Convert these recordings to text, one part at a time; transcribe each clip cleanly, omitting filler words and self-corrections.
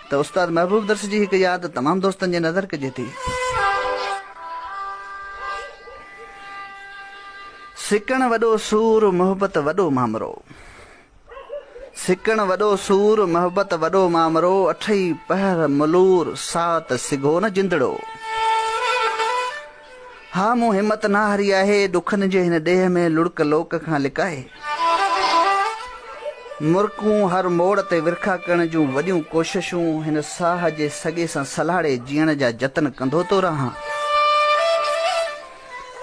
ته استاد محبوب درس جي هڪ ياد تمام دوستن جي نظر ڪجي ٿي. سڪڻ وڏو سور، محبت وڏو مامرو. سڪڻ وڏو سور، محبت وڏو مامرو، اٺئي پهر ملور، ساعت سگهو نه جندڙو. ها مون همت نه هاري آهي، ڏکن جي هن ڏيهه ۾ لڙڪ لوڪ کان لڪائي. مرڪون هر موڙ تي ورکا ڪرڻ جون وڏيون ڪوششون، هن ساهه جي سڳي سان سلهاڙي جيئڻ جا جتن ڪندو ٿو رهان.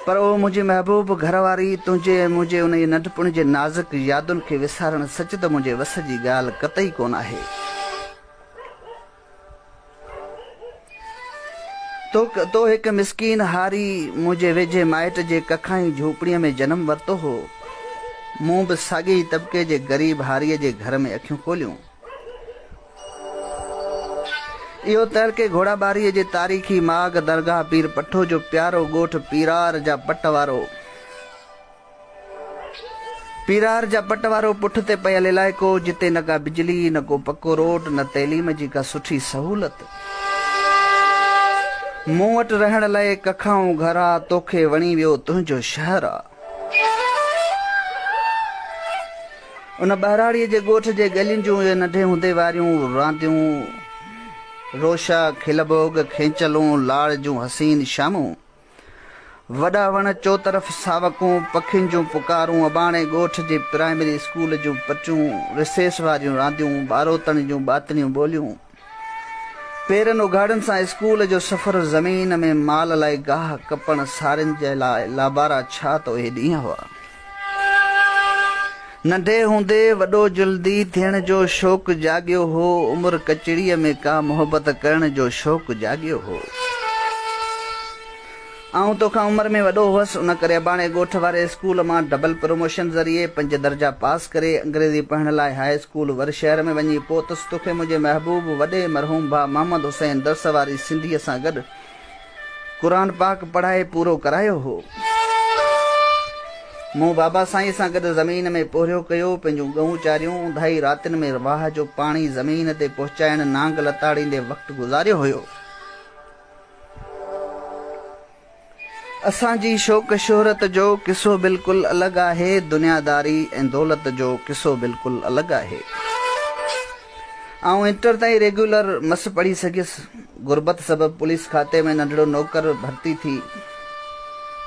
پر او منهنجي محبوب گهر واري، تنهنجي ۽ منهنجي انهيء ننڍپڻ جي نازڪ يادن کي وسارڻ سچ ته منهنجي وس جي ڳالهه قطعي ڪونه آهي. تو هڪ مسڪين هاري منهنجي ويجهي مائٽ جي ڪکائين جهوپڙيء ۾ جنم ورتو هو. مون به ساڳئي ئي طبقي جي غريب هاريء جي گهر ۾ اکيون کوليون. اهو تعلقي گهوڙاٻاريء جي تاريخي ماڳ درگاهه پير پٺو جو پيارو ڳوٺ پيرار جا پٽ وارو پيرار جا پٽ وارو پٺ تي پيل علائقو جتي نه ڪا بجلي نه ڪو پڪو روڊ نه تعليم جي ڪا سٺي سهولت. مون وٽ رهڻ لئه ڪکائون گهر آ توکي وڻي ويو تنهنجو شهر آ. ان ٻهراڙيء جي ڳوٺ جي ڳلين جون اهي ننڍي هوندي واريون رانديون، روشا، کل ڀوڳ، کينچلون، لاڙ جون حسين شامون، وڏا وڻ، چوطرف ساوڪون، پکين جون پڪارون، اباڻي ڳوٺ جي پرائمري اسڪول جون پچون، رسيس واريون رانديون، ٻاروتڻ جون ٻاتڻيون ٻوليون، پيرن اگهاڙن سان اسڪول جو سفر، زمين ۾ مال لاء گاهه ڪپڻ، سارين جي لاء لابارا، ڇا ته اهي ڏينهن هئا. ننڍي هوندي وڏو جلدي ٿيڻ جو شوق جاڳيو هو، عمر ڪچڙيء ۾ ڪا محبت ڪرڻ جو شوق جاڳيو هو. آئون توکان عمر ۾ وڏو هئس، ان ڪري اباڻي ڳوٺ واري اسڪول مان ڊبل پروموشن ذريعي پنج درجا پاس ڪري انگريزي پڙهڻ لاء هاء اسڪول ور شهر ۾ وڃي پهتس. توکي منهنجي محبوب وڏي مرحوم ڀاء محمد حسين درس واري سنڌيء سان گڏ قرآن پاڪ پڙهائي پورو ڪرايو هو. مون بابا سائينء سان گڏ زمين ۾ پورهيو ڪيو، پنهنجون ڳئون چاريون، اونداهي راتين ۾ واهه جو پاڻي زمين تي پهچائڻ نانگ لتاڙيندي وقت گذاريو هيو. اسان جي شوق شهرت جو قصو بلڪل الڳ آهي، دنياداري ۽ دولت جو قصو بلڪل الڳ آهي. آئون انٽر تائين ريگيولر مس پڙهي سگهيس. غربت سبب پوليس کاتي ۾ ننڍڙو نوڪر ڀرتي ٿي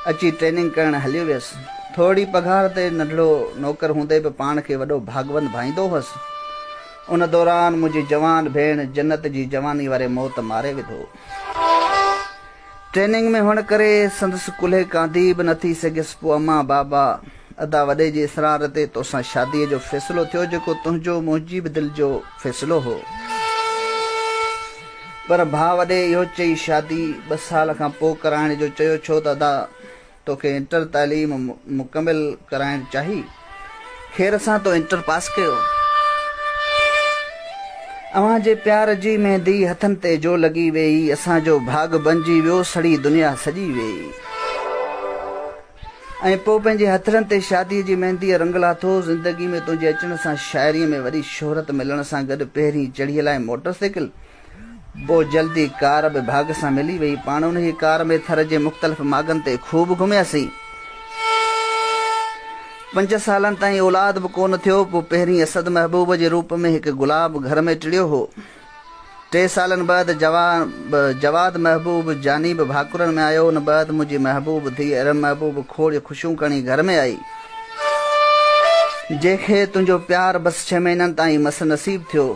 اچي ٽريننگ ڪرڻ هليو ويس. ٿورڙي پگهار تي ننڍڙو نوڪر هوندي به پاڻ کي وڏو ڀاڳوند ڀائيندو هئس. ان دوران منهنجي جوان ڀيڻ جنت جي جواني واري موت ماري وڌو. ٽريننگ ۾ هئڻ ڪري سندس ڪلهي ڪانڌي به نه ٿي سگهيس. پوء امان، بابا، ادا وڏي جي اصرار تي توسان شاديء جو فيصلو ٿيو جيڪو تنهنجو منهنجي به دل جو فيصلو هو. پر ڀاء وڏي اهو چئي شادي ٻه سال کان پوء ڪرائڻ جو چيو ڇو ته ادا توکي انٽر تعليم مڪمل ڪرائڻ چاهي. خير سان تو انٽر پاس ڪيو. اوهان جي پيار جي ميندي هٿن تي جو لڳي ويئي، اسان جو ڀاڳ بنجي ويو، سڙي دنيا سڄي ويئي. ۽ پوء پنهنجي هٿڙن تي شاديء جي مينديء رنگ لاٿو. زندگي ۾ تنهنجي اچڻ سان شاعريء ۾ وڏي شهرت ملڻ سان گڏ پهرين چڙهيء لاء موٽر سائيڪل، پوء جلدي ڪار به ڀاڳ سان ملي وئي. پاڻ انهيء ڪار ۾ ٿر جي مختلف ماڳن تي خوب گهمياسين. پنج سالن تائين اولاد به ڪونه ٿيو. پوء پهرين اسد محبوب جي روپ ۾ هڪ گلاب گهر ۾ ٽڙيو هو. ٽي سالن بعد جواد محبوب جاني به ڀاڪرن ۾ آيو. ان بعد منهنجي محبوب ڌيء ارم محبوب کوڙ خوشيون کڻي گهر ۾ آئي. جنهن کي تنهنجو پيار بس ڇهه مهينن تائين مس نصيب ٿيو.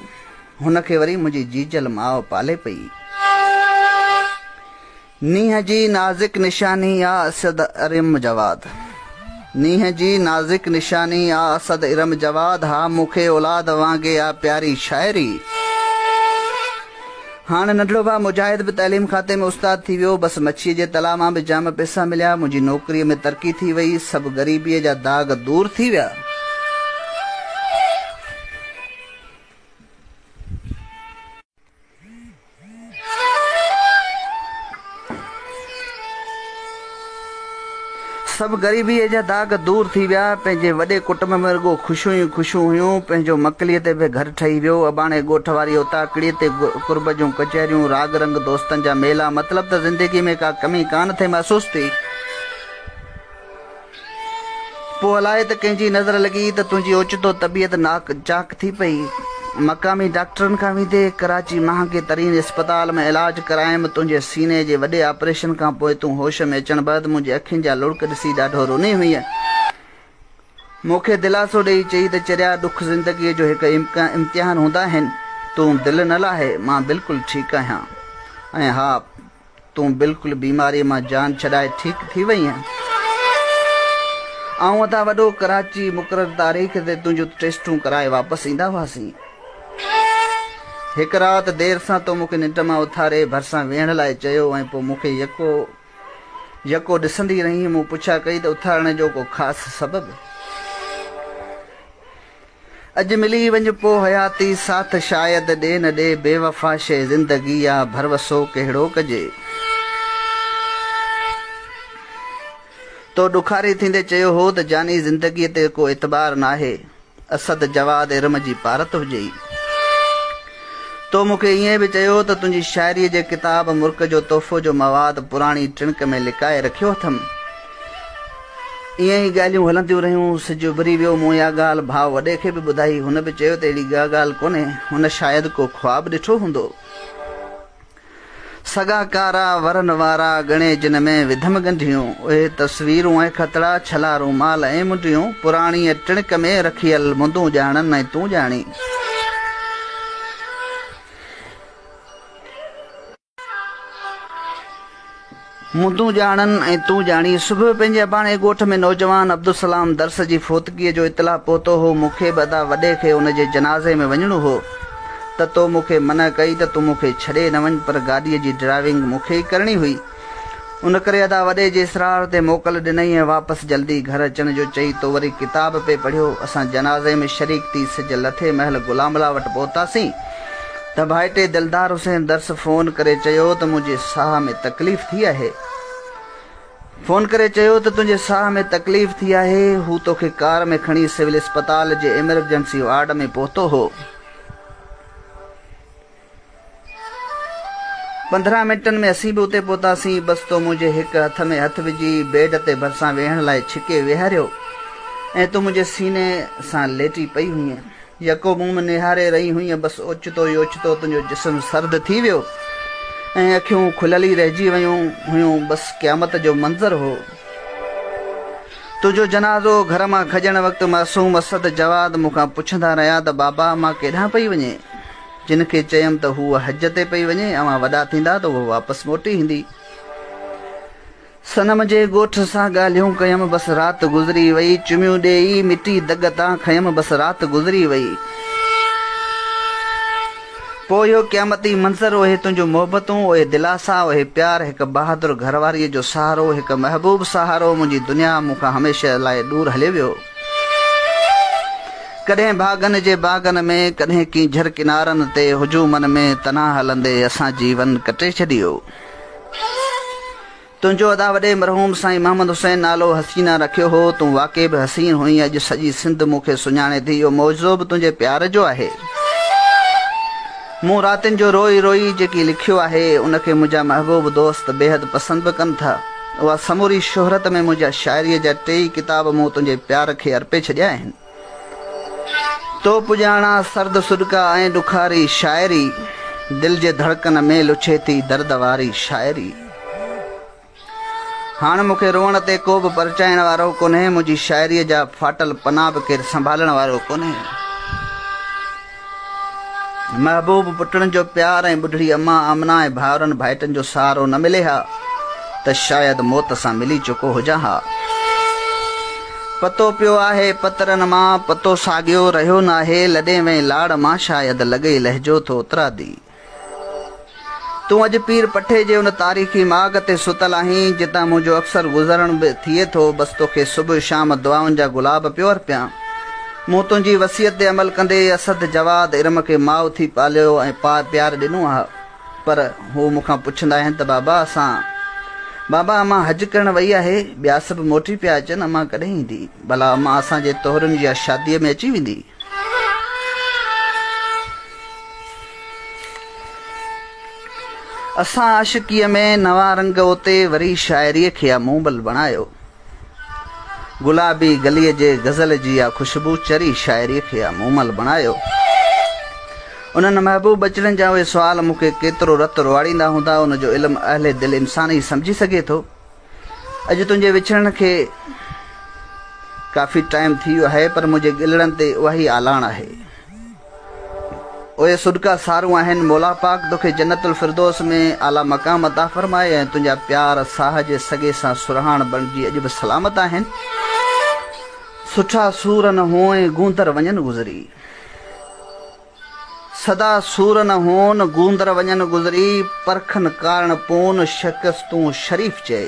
هن کي وري منهنجي جيجل ماء پالي پئي. نينهن جي نازڪ نشاني آ اسد ارم جواد. نينهن جي نازڪ نشاني آ اسد ارم جواد ها مون کي اولاد وانگي آ پياري شاعري. هاڻ ننڍڙو ڀاء مجاهد به تعليم کاتي ۾ استاد ٿي ويو. بس مڇيء جي تلاء مان به جام پئسا مليا. منهنجي نوڪريء ۾ ترقي ٿي وئي. سڀ غريبيء جا داغ دور ٿي ويا. سڀ غريبيء جا داغ دور ٿي ويا. پنهنجي وڏي ڪٽنب ۾ رڳو خوشيون ئي خوشيون هيون. پنهنجو مڪليء تي به گهر ٺهي ويو. اباڻي ڳوٺ واري اوطاقڙيء تي قرب جون ڪچهريون، راڳ رنگ، دوستن جا ميلا، مطلب ته زندگيء ۾ ڪا ڪمي ڪانه ٿي محسوس ٿي. پوء الائي ته ڪنهن جي نظر لڳي ته تنهنجي اوچتو طبيعت ناڪ چاڪ ٿي پئي. مقامي ڊاڪٽرن کان ويندي ڪراچي مهانگي ترين اسپتال ۾ علاج ڪرايم. تنهنجي سيني جي وڏي آپريشن کان پوء تون هوش ۾ اچڻ بعد منهنجي اکين جا لڙڪ ڏسي ڏاڍو رني هئينء. مون کي دلاسو ڏيئي چئي ته چريا ڏک زندگيء جو هڪ امتحان هوندا آهن. تون دل نه لاهه، مان بلڪل ٺيڪ آهيان. ۽ ها! تون بلڪل بيماريء مان جان ڇڏائي ٺيڪ ٿي وئينء. آئون ادا وڏو ڪراچي مقرر تاريخ تي تنهنجون ٽيسٽون ڪرائي واپس ايندا هئاسين. هڪ رات دير سان تو مون کي ننڊ مان اٿاري ڀرسان ويهڻ لاء چيو ۽ پوء مون کي يڪو يڪو ڏسندي رهينء. مون پڇا ڪئي ته اٿارڻ جو ڪو خاص سبب؟ اڄ ملي وڃ پو حياتي ساٿ شايد ڏي نه ڏي بيوفا شيء زندگي آ ڀروسو ڪهڙو ڪجي. تو ڏکاري ٿيندي چيو هو ته جاني زندگيء تي ڪو اعتبار ناهي اسد جواد ارم جي پارت هجئي. تو مون کي ائين به چيو ته تنهنجي شاعريء جي ڪتاب مرڪ جو تحفو جو مواد پراڻي ٽڻڪ ۾ لڪائي رکيو اٿم. ائين ئي ڳالهيون هلنديون رهيون. سج اڀري ويو. مون اها ڳالهه ڀاء وڏي کي به ٻڌائي. هن به چيو ته اهڙي ڪا ڳالهه ڪونهي. هن شايد ڪو خواب ڏٺو هوندو. سڳا ڪارا ورن وارا ڳڻي جن ۾ وڌم ڳنڍيون. اهي تصويرون ۽ خطڙا، ڇلا رومال ۽ منڊيون، پراڻيء ٽڻڪ ۾ رکيل مندون ڄاڻن ۽ تون ڄاڻين. مون تون ڄاڻن ۽ تون ڄاڻين. صبح پنهنجي اباڻي ڳوٺ ۾ نوجوان عبدالسلام درس جي فوتگيء جو اطلاع پهتو هو. مون کي به ادا وڏي کي ان جي جنازي ۾ وڃڻو هو ته تو مون کي منع ڪئي ته تون مون کي ڇڏي نه وڃ پر گاڏيء جي ڊرائيونگ مون کي ئي ڪرڻي هئي. ان ڪري ادا وڏي جي اصرار تي موڪل ڏنئي ۽ واپس جلدي گهر اچڻ جو چئي تو وري ڪتاب پئي پڙهيو. اسان جنازي ۾ شريڪ ٿي سج لٿي مهل غلام الله وٽ پهتاسين. ته ڀائٽي دلدار حسين درس فون ڪري چيو ته منهنجي ساهه ۾ تڪليف ٿي آهي. فون ڪري چيو ته تنهنجي ساهه ۾ تڪليف ٿي آهي. هو توکي ڪار ۾ کڻي سول اسپتال جي ايمرجنسي وارڊ ۾ پهتو هو. 15 منٽن ۾ اسين به اتي پهتاسين. بس تو منهنجي هڪ هٿ ۾ هٿ وجهي بيڊ تي ڀرسان ويهڻ لاء ڇڪي ويهاريو ۽ تون منهنجي سيني سان ليٽي پئي هئينء. يڪو منهن ۾ نهاري رهي هئينء، بس اوچتو ئي اوچتو تنهنجو جسم سرد ٿي ويو ۽ اکيون کليل ئي رهجي ويون هيون، بس قيامت جو منظر هو. تنهنجو جنازو گهر مان کڄڻ وقت معصوم اسد جواد مون کان پڇندا رهيا ته بابا امان ڪيڏانهن پئي وڃي؟ جن کي چيم ته هوء حج تي پئي وڃي، اوهان وڏا ٿيندا ته هوء واپس موٽي ايندي. صنم جي ڳوٺ سان ڳالهيون ڪيم بس رات گذري وئي چميون ڏيئي مٽي دڳ تان کنيم بس رات گذري وئي پوء اهو قيامتي منظر اهي تنهنجون محبتون اهي دلاسا اهي پيار هڪ بهادر گهرواريء جو سهارو هڪ محبوب سهارو منهنجي دنيا مون کان هميشه لاء ڏور هليو ويو ڪڏهن ڀاڳن جي باغن ۾ ڪڏهن ڪينجهر ڪنارن تي هجومن ۾ تنها هلندي اسان جيون ڪٽي ڇڏيو. تنهنجو ادا وڏي مرحوم سائين محمد حسين نالو حسينه رکيو هو، تون واقعي به حسين هئين، اڄ سڄي سنڌ مون کي سڃاڻي ٿي، اهو معجزو به تنهنجي پيار جو آهي. مون راتين جو روئي روئي جيڪي لکيو آهي، ان کي منهنجا محبوب دوست بيحد پسند به ڪن ٿا. اها سموري شهرت ۾ منهنجا شاعريء جا ٽيئي ڪتاب مون تنهنجي پيار کي ارپي ڇڏيا آهن. تو پڄاڻا سرد سڏڪا ۽ ڏکاري شاعري، دل جي ڌڙڪن ۾ لڇي ٿي درد واري شاعري. هاڻ مون کي روئڻ تي ڪو به پرچائڻ وارو ڪونهي، منهنجي شاعريء جا ڦاٽل پنا به ڪير سنڀالڻ وارو ڪونهي. محبوب پٽڙن جو پيار ۽ ٻڍڙي امان آمنه ۽ ڀائرن ڀائٽن جو سهارو نه ملي ها ته شايد موت سان ملي چڪو هجان ها. پتو پيو آهي پترن مان، پتو ساڳيو رهيو ناهي، لڏين وئين لاڙ مان شايد لڳئي لهجو ٿو اترادي. تون اڄ پير پٺي جي ان تاريخي ماڳ تي ستل آهين، جتان منهنجو اڪثر گذرڻ به ٿئي ٿو. بس توکي صبح شام دعائن جا گلاب پيو ارپيان. مون تنهنجي وصيت تي عمل ڪندي اسد، جواد، ارم کي ماء ٿي پاليو ۽ پيار ڏنو آ. پر هو مون کان پڇندا آهن ته بابا اسان بابا امان حج ڪرڻ وئي آهي، ٻيا سڀ موٽي پيا اچن، امان ڪڏهن ايندي؟ ڀلا امان اسان جي طهرن يا شاديء ۾ اچي ويندي؟ اسان عاشقيء ۾ نوان رنگ اوتي وري شاعريء کي آ مومل بڻايو. گلابي گليء جي غزل جي آ خوشبو چري شاعريء کي آ مومل بڻايو. انهن محبوب ٻچڙن جا اهي سوال مون کي ڪيترو رت روئاڙيندا هوندا، ان جو علم اهل دل انسان ئي سمجهي سگهي ٿو. اڄ تنهنجي وڇڙڻ کي ڪافي ٽائيم ٿي ويو آهي پر منهنجي ڳلڙن تي اها ئي آلاڻ آهي. اهي سڏڪا سارون آهن. مولا پاڪ توکي جنت الفردوس ۾ اعليٰ مقام عطا فرمائي ۽ تنهنجا پيار ساهه جي سڳي سان سرهاڻ بڻجي اڄ به سلامت آهن. سٺا سور نه هونء گوندر وڃن گذري. سدا سور نه هون گوندر وڃن گذري، پرکن ڪارڻ پون شڪستون شريف چئي.